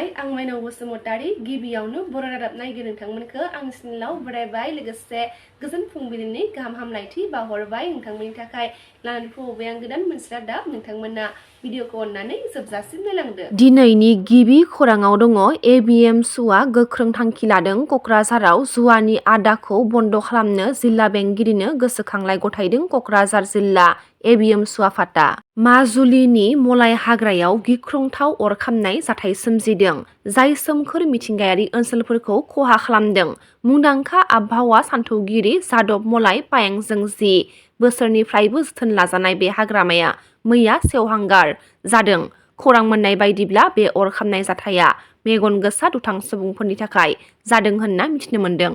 खुलुमबाय आं माइनाव बसुमतारी गिबियावनो बर' रादाब नायगिरि नोंथांमोनखौ आंनि चेनेलाव बरायबाय लोगोसे गोजोन फुंबिलिनि गाहाम हामलायथि बावहरबाय नोंथांमोननि थाखाय लानानै फैबाय आं गोदान मोनसे रादाब नोंथांमोना भिडिअखौ अननानै जोबजासिम नायलांदो। दिनैनि गिबि खौराङाव दङ एबिएम सुआ गोख्रों थांखि लादों क'क्राझाराव जुवानि आदाखौ बन्द खालामनो जिल्ला बेंगिरिनो गोसोखांलाय गथायदों क'क्राझार जिल्ला एबिएम सु आफादा। माजुलिनि मलाय हाग्रायाव गिख्रंथाव अर खामनाय जाथाय सोमजिदों जाय सोमखोर मिथिंगायारि ओनसोलफोरखौ खहा खालामदों। मुंदांखा आबहावा सानथौगिरि जादब मलाय पायेंजों 10 बोसोरनिफ्रायबो जोथोन लाजानाय बे हाग्रामाया मैया सेवहांगार जादों। खौरां मोननाय बायदिब्ला बे अर खामनाय जाथाया मेगन गोसा दुथां सुबुंफोरनि थाखाय जादों होनना मिथिनो मोन्दों।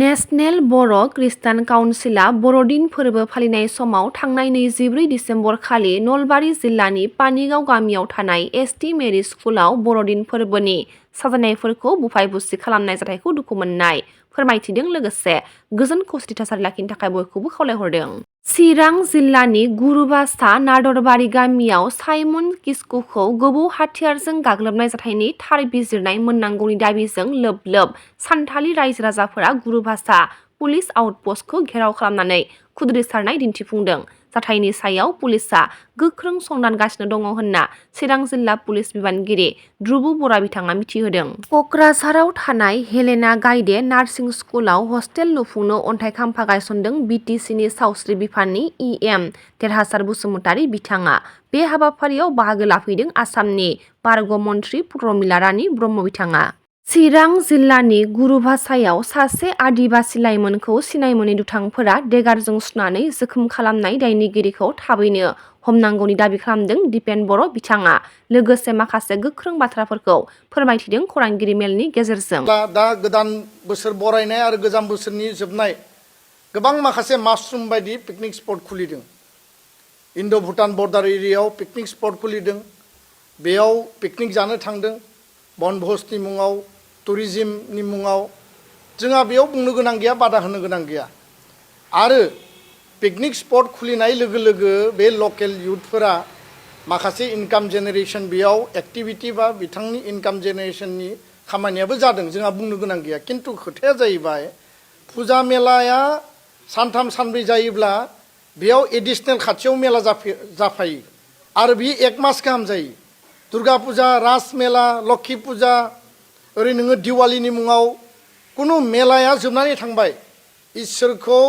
नेशनेल बर' खृष्टान काउन्सिलआ बर'दिन फोरबो फालिनाय समाव थांनाय 24 दिसेम्बर खालि नलबारि जिल्लानि पानिगाव गामियाव थानाय एसटि मेरि स्कुलाव बर'दिन फोरबोनि साजायनायफोरखौ बुफाय बुसि खालामनाय जाथायखौ दुखु मोननाय फोरमायथिदों लोगोसे गोजोन खौसेथि थासारि लाखिनो थाखाय बयखौबो खावलायहरदों। चिरां जिल्लानि गुरुबासा नादरबारि गामियाव साइमन किस्कुखौ गोबौ हाथियारजों गाग्लोबनाय जाथायनि थार बिजिरनाय मोननांगौनि दाबिजों लोब लोब सान्थालि रायजो राजाफोरा गुरुबासा पुलिस आउटपस्टखौ घेराव खालामनानै खुद्रिसारनाय दिन्थिफुंदों। जाथायनि सायाव पुलिसआ गोख्रों संदानगासिनो दङ होनना चिरां जिल्ला पुलिस बिबानगिरि ध्रुबु बरा बिथाङा मिथिहोदों। क'क्राझाराव थानाय हेलेना गायदे नार्सिं स्कुलाव हस्टेल लुफुंनो अन्थाइ खाम्फा गायसनदों बिटिसिनि सावस्रि बिफाननि इएम देरहासार बसुमतारी बिथाङा। बे हाबाफारियाव बाहागो लाफैदों आसामनि बारग' मन्थ्रि प्रमिला रानी ब्रह्म बिथाङा। चिरां जिल्लानि गुरुभासायाव सासे आदिबासि लाइमोनखौ सिनाय मोनै दुथांफोरा देगारजों सुनानै जोखोम खालामनाय दायनिगिरिखौ थाबैनो हमनांगौनि दाबि खालामदों दिपेन बर' बिथाङा लोगोसे माखासे गोख्रों बाथ्राफोरखौ फोरमायथिदों खौरांगिरि मेलनि गेजेरजों। दा गोदान बोसोर बरायनाय आरो गोजाम बोसोरनि जोबनाय गोबां माखासे मासरुम बायदि पिकनिक स्पट खुलिदों। इन्ड' भुटान बर्डार एरियायाव पिकनिक स्पट खुलिदों। बेयाव पिकनिक जानो थांदों बनभोजनि मुङाव टुरिजिमनि मुङाव जोंहा बेयाव बुंनो गोनां गैया बादा होनो गोनां गैया। आरो पिकनिक स्पट खुलिनाय लोगो लोगो बे लकेल युथफोरा माखासे इनकाम जेनेरेशन बेयाव एक्टिभिटी बा बिथांनि इनकाम जेनेरेशननि खामानियाबो जादों जोंहा बुंनो गोनां गैया। किन्तु खोथाया जाहैबाय फुजा मेलाया सानथाम सानब्रै जायोब्ला बेयाव एडिशनेल खाथियाव मेला जाफायो आरो बियो 1 मास गाहाम जायो। दुर्गा फुजा राज मेला लक्षी फुजा ओरै नोङो दिवालीनि मुङाव कुनु मेलाया जोबनानै थांबाय। इसोरखौ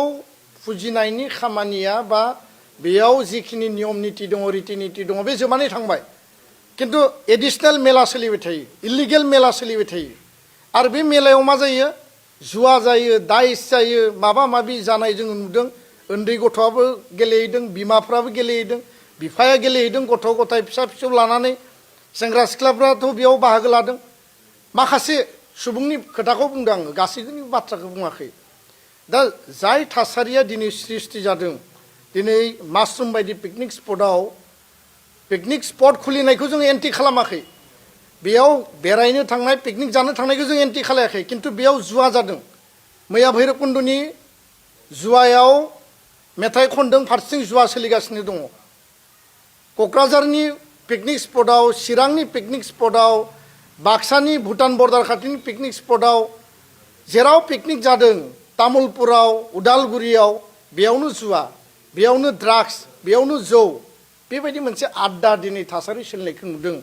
फुजिनायनि खामानिया बा बेयाव जिखिनि नियम निति दङ रिति निति दङ बे जोबनानै थांबाय। किन्तु एडिशनेल मेला सोलिबाय थायो इलिगेल मेला सोलिबाय थायो आरो बे मेलायाव मा जायो जुवा जायो दाइस जायो माबा माबि जानाय जोङो नुदों। उन्दै गथ'आबो गेलेहैदों बिमाफ्राबो गेलेहैदों बिफाया गेलेहैदों गथ' गथाय फिसा फिसौ लानानै सेंग्रा सिख्लाफ्राथ' बेयाव बाहागो लादों। माखासे सुबुंनि खोथाखौ बुंदों आङो गासैनि बाथ्राखौ बुङाखै। दा जाय थासारिया दिनै सृष्टि जादों दिनै मासरुम बायदि पिकनिक स्पट खुलिनायखौ जों एन्टि खालामाखै। बेयाव बेरायनो थांनाय पिकनिक जानो थांनायखौ जों एन्टि खालायाखै। किन्तु बेयाव जुवा जादों। मैया भैरबकुन्दनि जुवायाव मेथाइ खनदों फारसेथिं जुवा सोलिगासिनो दङ। क'क्राझारनि पिकनिक स्पटआव चिरांनि पिकनिक स्पटआव बाक्सानि भुटान बर्डार खाथिनि पिकनिक स्पटआव जेराव पिकनिक जादों तामुलपुराव उदालगुरियाव बेयावनो जुवा बेयावनो ड्राग्स बेयावनो जौ बेबायदि मोनसे आड्डा दिनै थासारि सोलिनायखौ नुदों।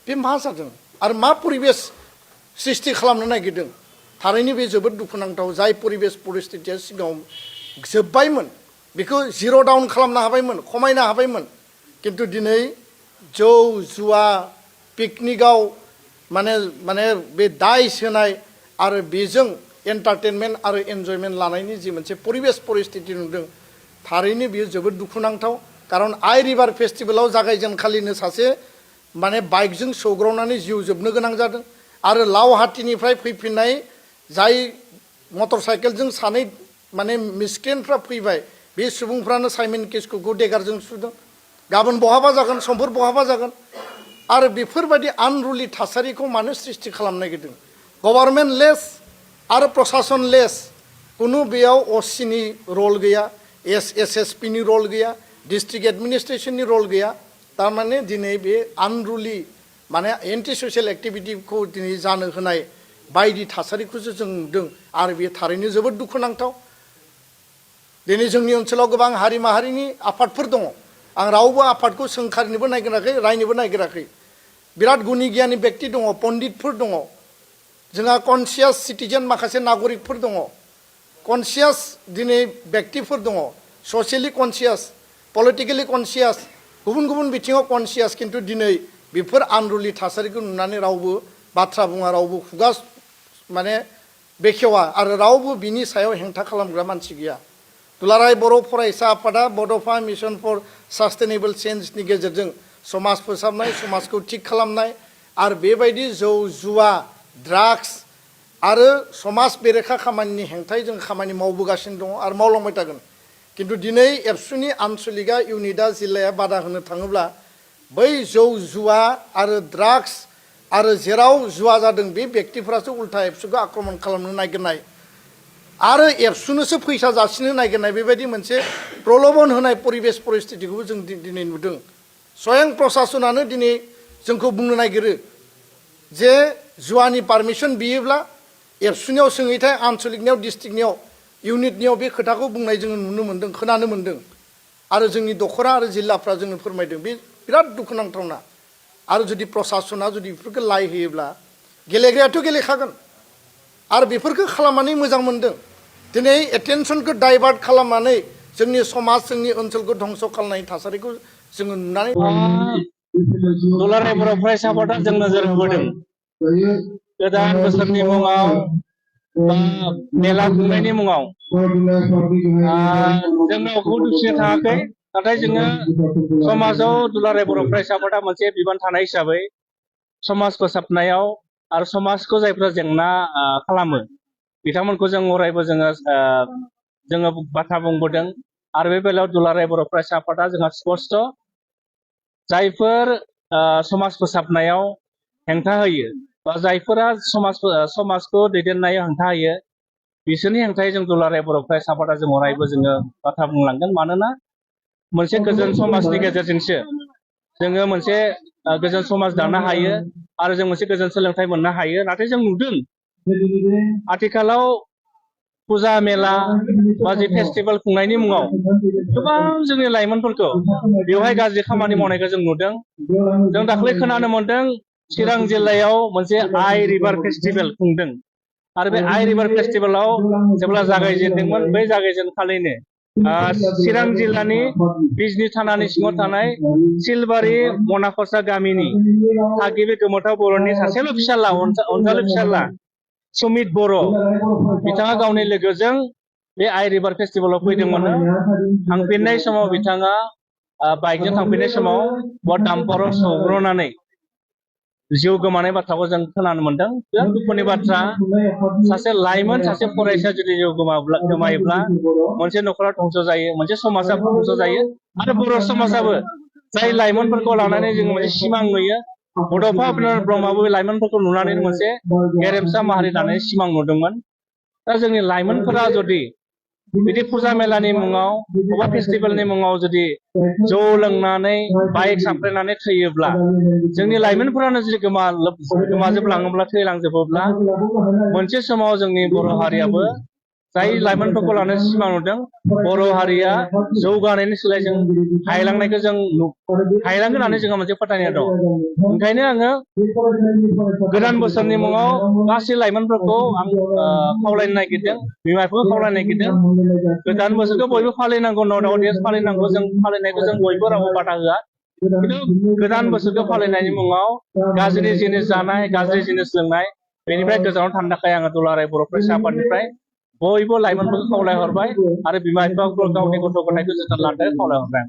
बे मा जादों आरो मा परिबेस सृष्टि खालामनो नागिरदों। थारैनो बे जोबोद दुखुनांथाव। जाय परिबेस परिस्थितिया सिगाङाव जोब्बायमोन बेखौ जिर' डाउन खालामनो हाबायमोन खमायनो हाबायमोन। किन्तु दिनै जौ जुवा पिकनिकआव माने बे दाइस होनाय आरो बेजों एन्टारटेनमेन्ट आरो एन्जयमेन्ट लानायनि जि मोनसे परिबेस परिस्थिति नुदों थारैनो बेयो जोबोद दुखुनांथाव। कारन आइ रिभार फेस्टिभेलाव जागायजेनखालिनो सासे माने बाइकजों सौग्रावनानै जिउ जोबनो गोनां जादों आरो लावहाटीनिफ्राय फैफिननाय जाय मटर साइकेलजों सानै माने मिसक्रेन्टफ्रा फैबाय बे सुबुंफ्रानो साइमन किस्कुखौ देगारजों सुदों। गाबोन बहाबा जागोन समफोर बहाबा जागोन आरो बेफोरबायदि आनरुलि थासारिखौ मानो सृष्टि खालामनो नागिरदों। गभर्नमेन्ट लेस आरो प्रशासन लेस कुनु बेयाव असिनि रल गैया एसएसपि नि रल गैया डिस्ट्रिक्ट एडमिनिस्ट्रेशननि रल गैया। तारमाने दिनै बे आनरुलि माने एन्टि ससियेल एक्टिभिटिखौ दिनै जानो होनाय बायदि थासारिखौसो जों नुदों आरो बेयो थारैनो जोबोद दुखुनांथाव। दिनै जोंनि ओनसोलाव गोबां हारि माहारिनि आफादफोर दङ। आं रावबो आफादखौ सोंखारिनोबो नागिराखै, रायनोबो नागिराखै। बिराद गुनि गियानि बेक्ति दङ, पण्डितफोर दङ। जोंहा कनसियास सिटिजेन माखासे नागरिकफोर दङ। कनसियास दिनै बेक्तिफोर दङ, ससियेलि कनसियास, पलिटिकेलि कनसियास, गुबुन गुबुन बिथिङाव कनसियास। खिन्थु दिनै बेफोर आनरुलि थासारिखौ नुनानै रावबो बाथ्रा बुङा, रावबो खुगा माने बेखेवा आरो रावबो बिनि सायाव हेंथा खालामग्रा मानसि गैया। दुलाराय बर' फरायसा आफादा बड'फा मिशन फर सास्टेनेबल चेन्जनि गेजेरजों समाज फोसाबनाय, समाजखौ थिग खालामनाय आरो बेबायदि जौ जुवा, ड्राग्स आरो समाज बेरेखा खामानिनि हेंथायै जों खामानि मावबोगासिनो दङ आरो मावलांबाय थागोन। खिन्थु दिनै एबसुनि आनसलिकआ इउनिटआ जिल्लाया बादा होनो थाङोब्ला बै जौ जुवा आरो ड्राग्स आरो जेराव जुवा जादों बे बेक्तिफोरासो उल्था एबसुखौ आक्रमण खालामनो नागिरनाय आरो एबसुनोसो फैसा जासिनो नागिरनाय बेबायदि मोनसे प्रलोभन होनाय परिबेस परिस्थितिखौबो जों दिनै नुदों। स्वयं प्रशासनानो दिनै जोंखौ बुंनो नागिरो जे जुवानि पारमिसन बियोब्ला एबसुनियाव सोङैथाय आनसलिकनियाव, डिस्ट्रिक्टनियाव, इउनिटनियाव बे खोथाखौ बुंनाय जोङो नुनो मोन्दों, खोनानो मोन्दों आरो जोंनि दखरा आरो जिल्लाफ्रा जोंनो फोरमायदों। बे बिराद दुखुनांथावना। आरो जुदि प्रशासना जुदि बेफोरखौ लाय होयोब्ला गेलेग्रायाथ' गेलेखागोन आरो बेफोरखौ खालामनानै मोजां मोन्दों। दिनै एटेनसनखौ डाइभार्ट खालामनानै जोंनि समाज, जोंनि ओनसोलखौ धंस' खालामनाय थासारिखौ जोङो नुनानै दुलाराय बर' फरायसा आफादा जों नोजोर होबोदों। गोदान बोसोरनि मुङाव बा मेला खुंनायनि मुङाव जोंनाव दुखिनो थाङाखै, नाथाय जोङो समाजाव दुलाराय बर' फरायसा आफादा मोनसे बिबान थानाय हिसाबै समाज फोसाबनायाव आरो समाजखौ जायफ्रा जेंना खालामो बिथांमोनखौ जों अरायबो जोङो बाथ्रा बुंबोदों। आरो बे बेलायाव दुलाराय बर' फरायसा आफादा जोंहा स्पष्ट जायफोर समाज फोसाबनायाव हेंथा होयो बा जायफोरा समाजखौ दैदेननायाव हेंथा होयो बिसोरनि हेंथायै जों दुलाराय बर' फरायसा आफादा जों अरायबो जोङो बाथ्रा बुंलांगोन। मानोना मोनसे गोजोन समाजनि गेजेरजोंसो जोङो मोनसे गोजोन समाज दानो हायो आरो जों मोनसे गोजोन सोलोंथाइ मोननो हायो। नाथाय जों नुदों आथिखालाव फुजा मेला बा जि फेस्टिभेल खुंनायनि मुङाव गोबां जोंनि लाइमोनफोरखौ बेवहाय गाज्रि खामानि मावनायखौ जों नुदों। जों दाख्लै खोनानो मोन्दों चिरां जिल्लायाव मोनसे आइ रिभार फेस्टिभेल खुंदों आरो बे आइ रिभार फेस्टिभेलाव जेब्ला जागायजेनदोंमोन बै जागायजेनखालिनो चिरां जिल्लानि बिजनि थानानि सिङाव थानाय सिलबारि मनाखसा गामिनि थागिबि गोमोथाव बर'नि सासेल' फिसाला, अनजालु फिसाला सुमित बर' बिथाङा गावनि लोगोजों बे आइ रिभार फेस्टिभेलाव फैदोंमोन। थांफिननाय समाव बिथाङा बाइकजों थांफिननाय समाव दाम्पाराव सौग्रावनानै जिउ गोमानाय बाथ्राखौ जों खोनानो मोन्दों। बिराद दुखुनि बाथ्रा। सासे लाइमोन, सासे फरायसा जुदि जिउ गोमायोब्ला मोनसे न'खरा धंस जायो, मोनसे समाजा धंस जायो आरो बर' समाजाबो जाय लाइमोनफोरखौ लानानै जोङो मोनसे सिमां नुयो। बड'फा ब्रह्मआबो लाइमोनफोरखौ नुनानै मोनसे गेरेमसा माहारि दानाय सिमां नुदोंमोन। दा जोंनि लाइमोनफोरा जुदि बिदि फुजा मेलानि मुङाव बबेबा फेस्टिभेलनि मुङाव जुदि जौ लोंनानै बाइक साफ्रेनानै थैयोब्ला, जोंनि लाइमोनफोरानो जुदि गोमाजोबलाङोब्ला, थैलांजोबोब्ला मोनसे समाव जोंनि बर' हारियाबो जाय लाइमोनफोरखौ लानानै सिमां नुदों बर' हारिया जौगानायनि सोलाय जों हायलांनायखौ जों हायलांगोन होननानै जोंहा मोनसे फोथायनाय दं। ओंखायनो आङो गोदान बोसोरनि मुङाव गासै लाइमोनफोरखौ आं खावलायनो नागिरदों, बिमा बिफाखौ खावलायनो नागिरदों। गोदान बोसोरखौ बयबो फालिनांगौ, न' दाउट फालिनांगौ, जों फालिनायखौ जों बयबो रावबो बादा होआ। खिन्थु गोदान बोसोरखौ फालिनायनि मुङाव गाज्रि जिनिस जानाय, गाज्रि जिनिस लोंनाय बेनिफ्राय गोजानाव थानो थाखाय आङो दुलाराय बर' फरायसा आफादनिफ्राय बयबो लाइमोनफोरखौ खावलायहरबाय आरो बिमा बिफाफोरखौ गावनि गथ' गथायखौ जोथोन लानो थाखाय खावलायहरबाय।